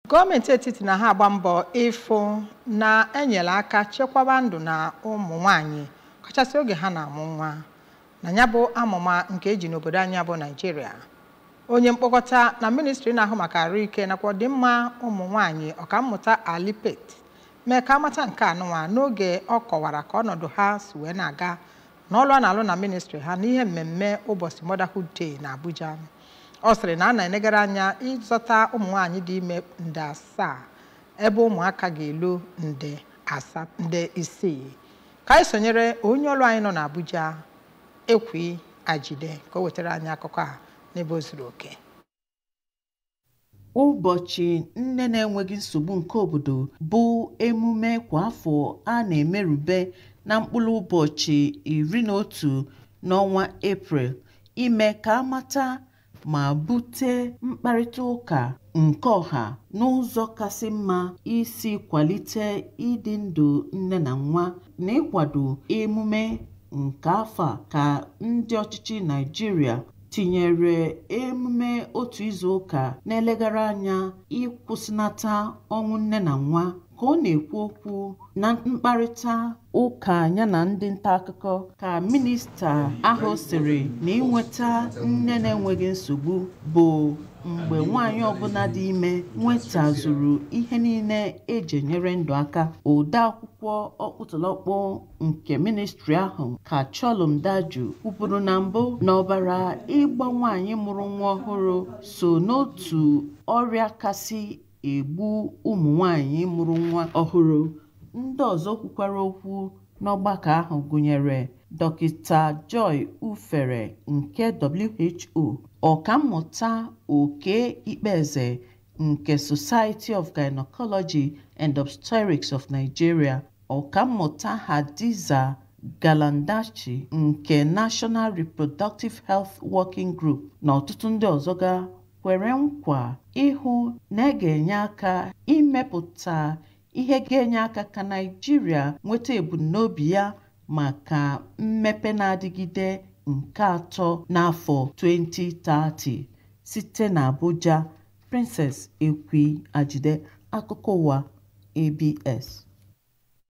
Gọọmenti etiti na ha agba mbọ ịfụ na enyere aka chekwaba ndụ na ụmụ nwanyị, kachasị oge ha na-amụ nwa, na ya bụ amụma nke eji n'obodo anyị bụ Naịjirịa. Onye mkpokọta na ministri na-ahụ maka ahụike nakwa ọdịmma ụmụ nwanyị, Ọkammụta Ali Pate, mee ka amata nke anụnwa n'oge ọ kọwara ka ọnọdụ ha si wee na-aga n'ọlụ a na-alụ na ministri ha n'ihe mmemme ụbọchị Motherhood Day na Abuja. Ọ sịrị na a na-enegara anya ịzọta ụmụ nwaanyị dị ime nde 7, ebe ụmụaka ga-elu nde 8, nde 6. Ka anyị sonyere onye ọrụ anyị nọ n'Abuja, Ekwi Ajide, ka o wetara anyị akụkọ a n'ebe o zuru oke. Ụbọchị nne na-enweghị nsogbu nke obodo bụ emume kwa afọ a na-emerube na mkpụrụ ụbọchị 11 n'ọnwa Eprel ime ka amata ma bute mkparịta ụka nke ọha n'ụzọ kasị mma isi kwalite ịdị ndụ nne na nwa na ịkwado emume nke afọ a ka ndị ọchịchị Naịjirịa tinyere emume otu izuụka na-elegara anya ịkwụsịnata ọnwụ nne na nwa. Ka ọ na-ekwu okwu na mkparịta ụka ya na ndị nta akụkọ, ka minista ahụ sịrị na inweta nne na-enweghị nsogbu bụ mgbe nwaanyị ọbụla dị ime nwetazuru ihe niile eji enyere ndụ aka. Odeakwụkwọ ọkpụtọrọkpụ nke ministri ahụ, Kachollom Daju, kwuburu na mbụ na ọbara ịgba nwaanyị mụrụ nwa ọhụrụ so n'otu ọrịa kasị egbu ụmụ nwaanyị mụrụ nwa ọhụrụ. Ndị ọzọ kwukwara okwu n'ọgbakọ ahụ gụnyere Dọkịta Joy Ufere nke WHO, Ọkammụta Oke Ikpeze nke Society of Gynecology and Obstetrics of Nigeria, Ọkammụta Hadiza Galadanchi nke National Reproductive Health Working Group na ọtụtụ ndị ọzọ ga kwere nkwa ịhụ na a ga-enye aka imepụta ihe ga-enye aka ka Naịjirịa nweta ebumnobi ya maka mmepe na-adịgide nke atọ n'afọ 2030. Site n'Abuja, Princess Ekwi Ajide, akụkọ ụwa ABS.